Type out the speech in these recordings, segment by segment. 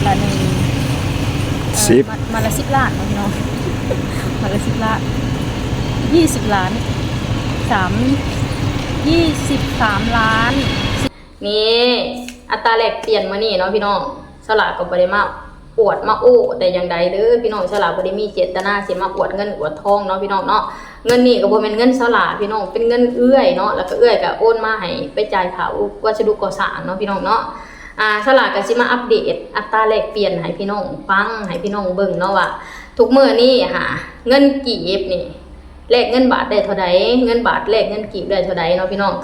ລະໜຶ່ງ ເອີ ສິບ ມັດ ມັດລະສິບລ້ານເນາະພີ່ນ້ອງ ມັດລະສິບລ້ານ ຍີ່ສິບລ້ານ ສາມ ຍີ່ສິບສາມລ້ານ. ນີ້ ອັດຕາແລກປ່ຽນມື້ນີ້ເນາະພີ່ນ້ອງ ສາວຫຼ້າກໍບໍ່ໄດ້ມາອວດມາໂອ້ແຕ່ຢ່າງໃດເດີພີ່ນ້ອງ. ສາວຫຼ້າບໍ່ໄດ້ມີເຈດຕະນາຊິມາອວດເງິນອວດທອງເນາະພີ່ນ້ອງເນາະ. ເງິນນີ້ກໍບໍ່ແມ່ນເງິນສາວຫຼ້າພີ່ນ້ອງ ເປັນເງິນເອື້ອຍເນາະ ແລ້ວກໍເອື້ອຍກໍໂອນມາໃຫ້ໄປຈ່າຍຄ່າອຸ ວັດສະດຸກໍ່ສ້າງເນາະພີ່ນ້ອງເນາະ. ອາ ສາວຫຼ້າກໍຊິມາອັບເດດອັດຕາແລກປ່ຽນໃຫ້ພີ່ນ້ອງຟັງ ໃຫ້ພີ່ນ້ອງເບິ່ງເນາະວ່າ ທຸກມື້ນີ້ຫາ ເງິນກີບນີ້ແລກເງິນບາດໄດ້ເທົ່າໃດ ເງິນບາດແລກເງິນກີບໄດ້ເທົ່າໃດເນາະພີ່ນ້ອງ.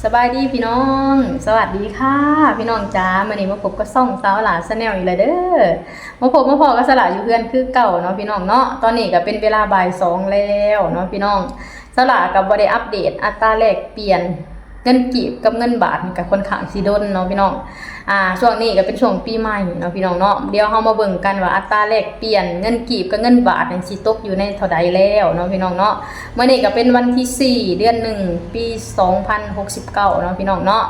ສະບາຍດີພີ່ນ້ອງ ສະຫວັດດີຄ່ະພີ່ນ້ອງຈ໋າ. ມື້ນີ້ມາພົບກັບຊ່ອງສາວຫຼ້າ Channel ອີກແລ້ວເດີ. ມາພົບມາພໍ້ກັບສາວຫຼ້າຢູ່ເຮືອນຄືເກົ່າເນາະພີ່ນ້ອງເນາະ. ຕອນນີ້ກໍເປັນເວລາບ່າຍສອງແລ້ວເນາະພີ່ນ້ອງ. ສາວຫຼ້າກໍບໍ່ໄດ້ອັບເດດອັດຕາແລກປ່ຽນເງິນກີບກັບເງິນບາດນີ້ກໍຄ່ອນຂ້າງຊິດົນເນາະພີ່ນ້ອງ. ອ່າ ຊ່ວງນີ້ກໍເປັນຊ່ວງປີໃໝ່ເນາະພີ່ນ້ອງເນາະ. ດຽວເຮົາມາເບິ່ງກັນວ່າອັດຕາແລກປ່ຽນເງິນກີບກັບເງິນບາດນີ້ຊິຕົກຢູ່ໃນເທົ່າໃດແລ້ວເນາະພີ່ນ້ອງເນາະ. ມື້ນີ້ກໍເປັນວັນທີສີ່ ເດືອນໜຶ່ງ ປີສອງພັນຫົກສິບເກົ້າເນາະພີ່ນ້ອງເນາະ.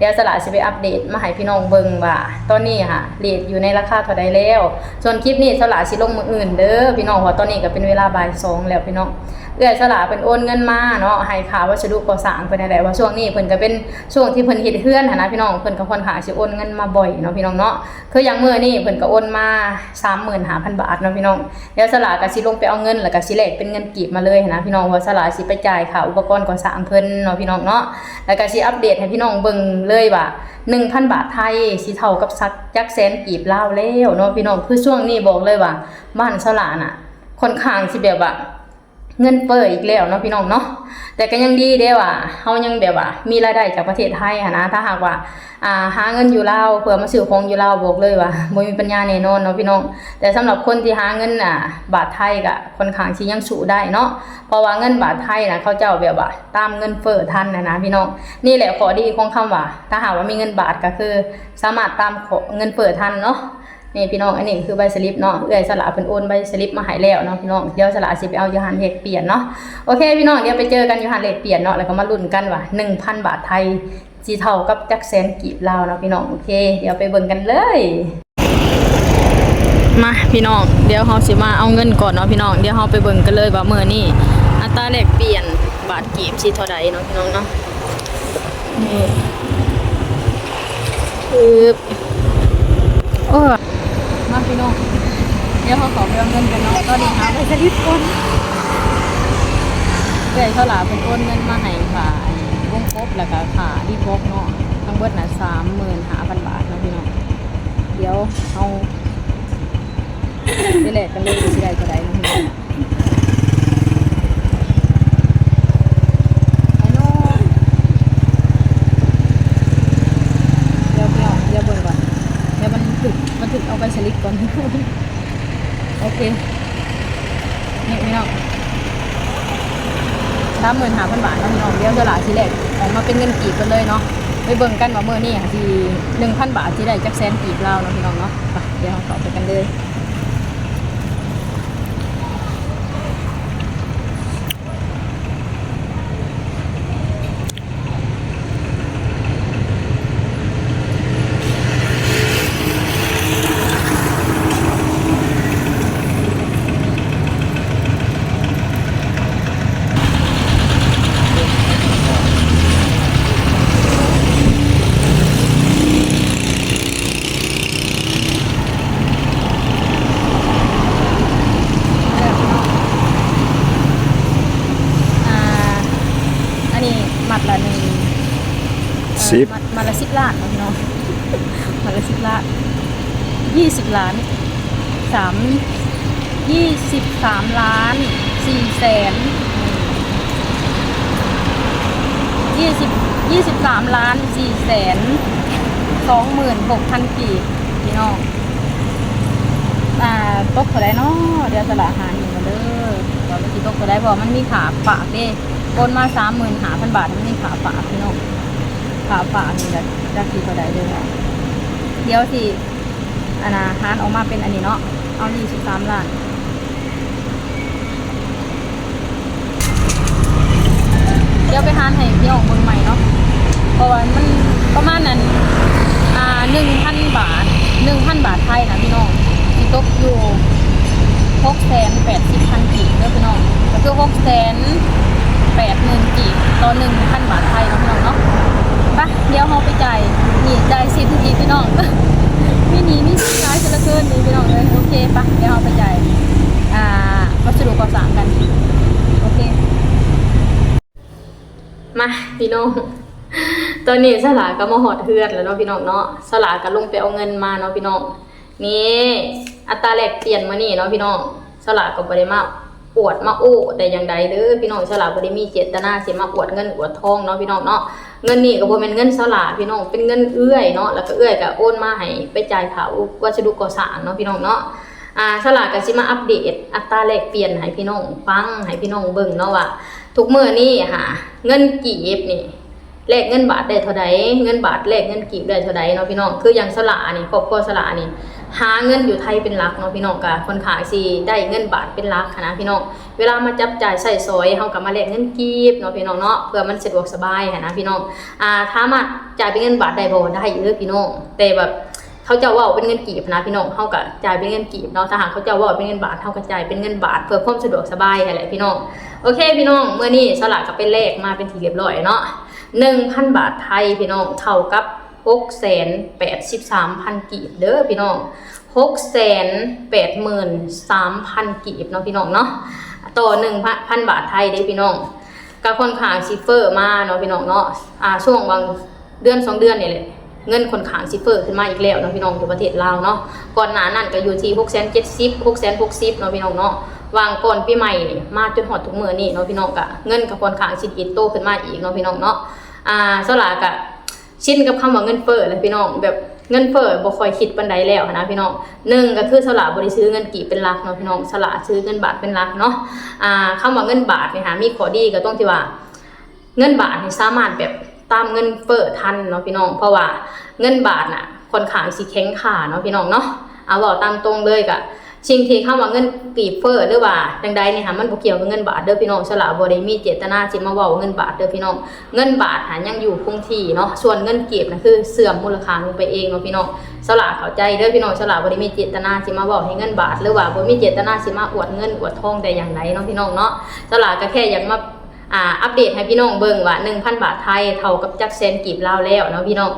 ດຽວສາວຫຼ້າຊິໄປອັບເດດມາໃຫ້ພີ່ນ້ອງເບິ່ງວ່າ ຕອນນີ້ຫາເຣດຢູ່ໃນລາຄາເທົ່າໃດແລ້ວ. ສ່ວນຄລິບນີ້ສາວຫຼ້າຊິລົງມື້ອື່ນເດີພີ່ນ້ອງ ເພາະວ່າຕອນນີ້ກໍເປັນເວລາບ່າຍສອງແລ້ວພີ່ນ້ອງ. ເອື້ອຍສາວຫຼ້າເພິ່ນໂອນເງິນມາເນາະ ໃຫ້ຄ່າວັດສະດຸກໍ່ສ້າງເພິ່ນຫັ້ນແຫຼະ ວ່າຊ່ວງນີ້ເພິ່ນກໍເປັນຊ່ວງທີ່ເພິ່ນເຮັດເຮືອນຫັ້ນນະພີ່ນ້ອງ. ເພິ່ນກໍຄ່ອນຂ້າງຊິໂອນເງິນມາບ່ອຍເນາະພີ່ນ້ອງເນາະ. ຄືຢ່າງມື້ນີ້ເພິ່ນກໍໂອນມາສາມໝື່ນຫ້າພັນບາດເນາະພີ່ນ້ອງ. ດຽວສາວຫຼ້າກໍຊິລົງໄປເອົາເງິນ ແລ້ວກໍຊິແລກເປັນເງິນກີບມາເລີຍຫັ້ນນະພີ່ນ້ອງ ວ່າສາວຫຼ້າຊິໄປຈ່າຍຄ່າອຸປະກອນກໍ່ສ້າງເພິ່ນເນາະພີ່ນ້ອງເນາະ. ແລ້ວກໍຊິອັບເດດໃຫ້ພີ່ນ້ອງເບິ່ງເລີຍວ່າ ໜຶ່ງພັນບາດໄທຊິເທົ່າກັບສັກຈັກແສນກີບລາວແລ້ວເນາະພີ່ນ້ອງ. ຄືຊ່ວງນີ້ບອກເລີຍວ່າ ບ້ານສາວຫຼ້ານະ ຄ່ອນຂ້າງຊິແບບວ່າ ເງິນເຟີ້ອີກແລ້ວເນາະພີ່ນ້ອງເນາະ. ແຕ່ກໍຍັງດີເດ້ວ່າ ເຮົາຍັງແບບວ່າມີລາຍໄດ້ຈາກປະເທດໄທຫັ້ນນະ. ຖ້າຫາກວ່າ ອ່າ ຫາເງິນຢູ່ລາວເພື່ອມາຊື້ຂອງຢູ່ລາວ ບອກເລີຍວ່າບໍ່ມີປັນຍາແນ່ນອນເນາະພີ່ນ້ອງ. ແຕ່ສຳລັບຄົນທີ່ຫາເງິນ ອ່າ ບາດໄທກໍຄ່ອນຂ້າງຊິຍັງສູ້ໄດ້ເນາະ ເພາະວ່າເງິນບາດໄທນະ ເຂົາເຈົ້າແບບວ່າຕາມເງິນເຟີ້ທັນຫັ້ນນະພີ່ນ້ອງ. ນີ້ແຫຼະຂໍ້ດີຂອງຄຳວ່າ ຖ້າຫາກວ່າມີເງິນບາດກໍຄືສາມາດຕາມເງິນເຟີ້ທັນເນາະ. ນີ້ພີ່ນ້ອງ ອັນນີ້ຄືໃບສະລິບເນາະ ເອື້ອຍສາວຫຼ້າເພິ່ນໂອນໃບສະລິບມາໃຫ້ແລ້ວເນາະພີ່ນ້ອງ. ດຽວສາວຫຼ້າຊິໄປເອົາຢູ່ຮ້ານແລກປ່ຽນເນາະ. ໂອເຄພີ່ນ້ອງ ດຽວໄປເຈີກັນຢູ່ຮ້ານແລກປ່ຽນເນາະ ແລ້ວກໍມາລຸ້ນກັນວ່າ ໜຶ່ງພັນບາດໄທຊິເທົ່າກັບຈັກແສນກີບລາວເນາະພີ່ນ້ອງ. ໂອເຄ ດຽວໄປເບິ່ງກັນເລີຍ. ມາພີ່ນ້ອງ ດຽວເຮົາຊິມາເອົາເງິນກ່ອນເນາະພີ່ນ້ອງ. ດຽວເຮົາໄປເບິ່ງກັນເລີຍວ່າມື້ນີ້ອັດຕາແລກປ່ຽນບາດກີບຊິເທົ່າໃດເນາະພີ່ນ້ອງເນາະ. ນີ້ ອືບ ໂອ້ ມາພີ່ນ້ອງ ດຽວເຮົາເຂົ້າໄປເອົາເງິນກັນເນາະ. ຕອນນີ້ຫາໄປສະລິບກ່ອນ ເອື້ອຍສາວຫຼ້າເພິ່ນໂອນເງິນມາໃຫ້ຄ່າວົງກົບ ແລ້ວກໍຄ່າຣີບອກເນາະ ທັງເບິດນະ ສາມໝື່ນຫ້າພັນບາດເນາະພີ່ນ້ອງ. ດຽວເຮົາ ໄປແລກກັນເລີຍ ຊິໄດ້ເທົ່າໃດເນາະພີ່ນ້ອງ. ໄປເນາະ ດຽວ ດຽວ ດຽວເບິ່ງກ່ອນ ດຽວບັນທຶກ ບັນທຶກເອົາໃບສະລິບກ່ອນ. ໂອເຄ ນີ້ພີ່ນ້ອງ ສາມໝື່ນຫ້າພັນບາດເນາະພີ່ນ້ອງ. ດຽວສາວຫຼ້າຊິແລກອອກມາເປັນເງິນກີບກັນເລີຍເນາະ. ໄປເບິ່ງກັນວ່າມື້ນີ້ຊິ ໜຶ່ງພັນບາດຊິໄດ້ຈັກແສນກີບລາວເນາະພີ່ນ້ອງເນາະ. ໄປ ດຽວເຮົາເຂົ້າໄປກັນເລີຍ. ອ່າ ອັນນີ້ມັດລະໜຶ່ງ ສິບ ມັດ ມັດລະສິບລ້ານເນາະພີ່ນ້ອງ ມັດລະສິບລ້ານ ຍີ່ສິບລ້ານ ສາມ ຍີ່ສິບສາມລ້ານສີ່ແສນ ຍີ່ສິບ ຍີ່ສິບສາມລ້ານສີ່ແສນສອງໝື່ນຫົກພັນກີບພີ່ນ້ອງ. ອ່າ ຕົກເທົ່າໃດເນາະ? ດຽວສາວຫຼ້າຫາຢູ່ກ່ອນເດີ ວ່າມັນຊິຕົກເທົ່າໃດ ເພາະວ່າມັນມີຄ່າຝາກເດ້. ໂອນມາສາມໝື່ນຫ້າພັນບາດ ມັນມີຄ່າຝາກພີ່ນ້ອງ ຄ່າຝາກນີ້ກໍຈັກຊິເທົ່າໃດເດີ. ດຽວຊິ ອັນນ່າ ຫານອອກມາເປັນອັນນີ້ເນາະ ເອົາ ຍີ່ສິບສາມລ້ານ ດຽວໄປຫານໃຫ້ພີ່ນ້ອງເບິ່ງໃໝ່ເນາະ ເພາະວ່າມັນປະມານອັນ ອ່າ ໜຶ່ງພັນບາດ ໜຶ່ງພັນບາດໄທນະພີ່ນ້ອງ ຊິຕົກຢູ່ຫົກແສນແປດສິບພັນກີບເດີພີ່ນ້ອງ ກໍຄືຫົກແສນແປດໝື່ນກີບຕໍ່ໜຶ່ງພັນບາດໄທເນາະພີ່ນ້ອງເນາະ. ໄປ ດຽວເຮົາໄປຈ່າຍໜີ້ຈ່າຍສິນອີກພີ່ນ້ອງ ມີໜີ້ມີສິນຫຼາຍເສຍເຫຼືອເກີນນີ້ພີ່ນ້ອງເອີຍ. ໂອເຄ ໄປ ດຽວເຮົາໄປຈ່າຍ ອ່າ ວັດສະດຸກໍ່ສ້າງກັນ. ໂອເຄ ມາພີ່ນ້ອງ ຕອນນີ້ສາວຫຼ້າກໍມາຮອດເຮືອນແລ້ວເນາະພີ່ນ້ອງເນາະ. ສາວຫຼ້າກໍລົງໄປເອົາເງິນມາເນາະພີ່ນ້ອງ. ນີ້ ອັດຕາແລກປ່ຽນມື້ນີ້ເນາະພີ່ນ້ອງ ສາວຫຼ້າກໍບໍ່ໄດ້ມາອວດມາໂອ້ແຕ່ຢ່າງໃດເດີພີ່ນ້ອງ. ສາວຫຼ້າບໍ່ໄດ້ມີເຈດຕະນາຊິມາອວດເງິນອວດທອງເນາະພີ່ນ້ອງເນາະ. ເງິນນີ້ກໍບໍ່ແມ່ນເງິນສາວຫຼ້າພີ່ນ້ອງ ເປັນເງິນເອື້ອຍເນາະ ແລ້ວກໍເອື້ອຍກໍໂອນມາໃຫ້ໄປຈ່າຍຄ່າວັດສະດຸກໍ່ສ້າງເນາະພີ່ນ້ອງເນາະ. ອ່າ ສາວຫຼ້າກໍຊິມາອັບເດດອັດຕາແລກປ່ຽນໃຫ້ພີ່ນ້ອງຟັງ ໃຫ້ພີ່ນ້ອງເບິ່ງເນາະວ່າ ທຸກມື້ນີ້ຫາ ເງິນກີບນີ້ ແລກເງິນບາດໄດ້ເທົ່າໃດ ເງິນບາດແລກເງິນກີບໄດ້ເທົ່າໃດເນາະພີ່ນ້ອງ. ຄືຢ່າງສາວຫຼ້ານີ້ ຄອບຄົວສາວຫຼ້ານີ້ ຫາເງິນຢູ່ໄທເປັນຫຼັກເນາະພີ່ນ້ອງ ກໍຄ່ອນຂ້າງຊິໄດ້ເງິນບາດເປັນຫຼັກຫັ້ນນະພີ່ນ້ອງ. ເວລາມາຈັບຈ່າຍໃຊ້ສອຍ ເຮົາກໍມາແລກເງິນກີບເນາະພີ່ນ້ອງເນາະ ເພື່ອມັນສະດວກສະບາຍຫັ້ນນະພີ່ນ້ອງ. ອ່າ ສາມາດຈ່າຍເປັນເງິນບາດໄດ້ບໍ່? ໄດ້ເດີພີ່ນ້ອງ ແຕ່ແບບ ເຂົາເຈົ້າເວົ້າເປັນເງິນກີບນະພີ່ນ້ອງ ເຮົາກໍຈ່າຍເປັນເງິນກີບເນາະ. ຖ້າຫາກເຂົາເຈົ້າເວົ້າເປັນເງິນບາດ ເຮົາກໍຈ່າຍເປັນເງິນບາດ ເພື່ອຄວາມສະດວກສະບາຍຫັ້ນແຫຼະພີ່ນ້ອງ. ໂອເຄພີ່ນ້ອງ ມື້ນີ້ສາວຫຼ້າກໍໄປແລກມາເປັນທີ່ຮຽບຮ້ອຍເນາະ. ໜຶ່ງພັນບາດໄທພີ່ນ້ອງ ເທົ່າກັບຫົກແສນແປດສິບສາມພັນກີບເດີພີ່ນ້ອງ ຫົກແສນແປດໝື່ນສາມພັນກີບເນາະພີ່ນ້ອງເນາະ ຕໍ່ໜຶ່ງພັນບາດໄທເດ້ພີ່ນ້ອງ. ກໍຄ່ອນຂ້າງຊິເຟີ້ມາເນາະພີ່ນ້ອງເນາະ. ອ່າ ຊ່ວງຫວ່າງເດືອນສອງເດືອນນີ້ແຫຼະ ເງິນຄ່ອນຂ້າງຊິເຟີ້ຂຶ້ນມາອີກແລ້ວເນາະພີ່ນ້ອງ ຢູ່ປະເທດລາວເນາະ. ກ່ອນໜ້ານັ້ນກໍຢູ່ທີ່ຫົກແສນເຈັດສິບ ຫົກແສນຫົກສິບເນາະພີ່ນ້ອງເນາະ. ຫວ່າງກ່ອນປີໃໝ່ນີ້ມາຈົນຮອດທຸກມື້ນີ້ເນາະພີ່ນ້ອງ ກໍເງິນກໍຄ່ອນຂ້າງຊິດີດໂຕຂຶ້ນມາອີກເນາະພີ່ນ້ອງເນາະ. ອ່າ ສາວຫຼ້າກໍຊິນກັບຄຳວ່າເງິນເຟີ້ແຫຼະພີ່ນ້ອງ ແບບເງິນເຟີ້ບໍ່ຄ່ອຍຄິດປານໃດແລ້ວຫັ້ນນະພີ່ນ້ອງ. ໜຶ່ງກໍຄືສາວຫຼ້າບໍ່ໄດ້ຊື້ເງິນກີບເປັນຫຼັກເນາະພີ່ນ້ອງ ສາວຫຼ້າຊື້ເງິນບາດເປັນຫຼັກເນາະ. ອ່າ ຄຳວ່າເງິນບາດນີ້ຫາ ມີຂໍ້ດີກໍຕົງທີ່ວ່າ ເງິນບາດນີ້ສາມາດແບບຕາມເງິນເຟີ້ທັນເນາະພີ່ນ້ອງ ເພາະວ່າເງິນບາດນະຄ່ອນຂ້າງຊິແຂງຄ່າເນາະພີ່ນ້ອງເນາະ. ເອົາເວົ້າຕາມຕົງເລີຍ ກະສິ່ງທີ່ຄຳວ່າເງິນກີບເຟີ້ ຫຼືວ່າຈັ່ງໃດນີ້ຫາ ມັນບໍ່ກ່ຽວກັບເງິນບາດເດີພີ່ນ້ອງ. ສາວຫຼ້າບໍ່ໄດ້ມີເຈດຕະນາຊິມາເວົ້າເງິນບາດເດີພີ່ນ້ອງ ເງິນບາດຫາຍັງຢູ່ຄົງທີ່ເນາະ ສ່ວນເງິນກີບນະຄືເສື່ອມມູນລະຄ່າລົງໄປເອງເນາະພີ່ນ້ອງ. ສາວຫຼ້າເຂົ້າໃຈເດີພີ່ນ້ອງ ສາວຫຼ້າບໍ່ໄດ້ມີເຈດຕະນາຊິມາເວົ້າໃຫ້ເງິນບາດ ຫຼືວ່າບໍ່ມີເຈດຕະນາຊິມາອວດເງິນອວດທອງແຕ່ຢ່າງໃດເນາະພີ່ນ້ອງເນາະ. ສາວຫຼ້າກໍແຄ່ຢາກມາ ອ່າ ອັບເດດໃຫ້ພີ່ນ້ອງເບິ່ງວ່າ ໜຶ່ງພັນບາດໄທເທົ່າກັບຈັກແສນກີບລາວແລ້ວເນາະພີ່ນ້ອງ.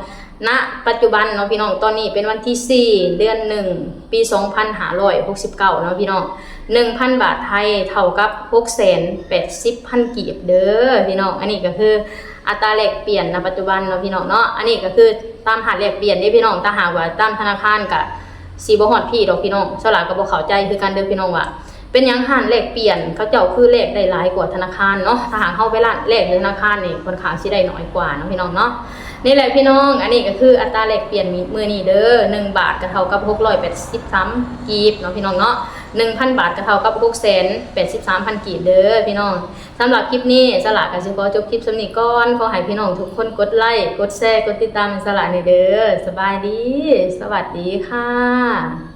ນະປັດຈຸບັນເນາະພີ່ນ້ອງ ຕອນນີ້ເປັນວັນທີສີ່ ເດືອນໜຶ່ງ ປີສອງພັນຫ້າຮ້ອຍຫົກສິບເກົ້າເນາະພີ່ນ້ອງ ໜຶ່ງພັນບາດໄທເທົ່າກັບຫົກແສນແປດສິບພັນກີບເດີພີ່ນ້ອງ. ອັນນີ້ກໍຄືອັດຕາແລກປ່ຽນນະປັດຈຸບັນເນາະພີ່ນ້ອງເນາະ. ອັນນີ້ກໍຄືຕາມຮ້ານແລກປ່ຽນເດ້ພີ່ນ້ອງ ຖ້າຫາກວ່າຕາມທະນາຄານກໍ ຊິບໍ່ຮອດພີ້ດອກພີ່ນ້ອງ. ສາວຫຼ້າກໍບໍ່ເຂົ້າໃຈຄືກັນເດີພີ່ນ້ອງວ່າ ເປັນຫຍັງຮ້ານແລກປ່ຽນເຂົາເຈົ້າຄືແລກໄດ້ຫຼາຍກວ່າທະນາຄານເນາະ ຖ້າຫາກເຮົາໄປຮ້ານແລກຢູ່ທະນາຄານນີ້ ຄ່ອນຂ້າງຊິໄດ້ໜ້ອຍກວ່າເນາະພີ່ນ້ອງເນາະ. ນີ້ແຫຼະພີ່ນ້ອງ ອັນນີ້ກໍຄືອັດຕາແລກປ່ຽນມື້ນີ້ເດີ ໜຶ່ງບາດກໍເທົ່າກັບຫົກຮ້ອຍແປດສິບສາມກີບເນາະພີ່ນ້ອງເນາະ ໜຶ່ງພັນບາດກໍເທົ່າກັບຫົກແສນແປດສິບສາມພັນກີບເດີພີ່ນ້ອງ. ສຳລັບຄລິບນີ້ ສາວຫຼ້າກໍຊິຂໍຈົບຄລິບສ່ຳນີ້ກ່ອນ ຂໍໃຫ້ພີ່ນ້ອງທຸກຄົນກົດໄລ ກົດແຊ ກົດຕິດຕາມໃຫ້ສາວຫຼ້າແດ່ເດີ. ສະບາຍດີ ສະຫວັດດີຄ່ະ.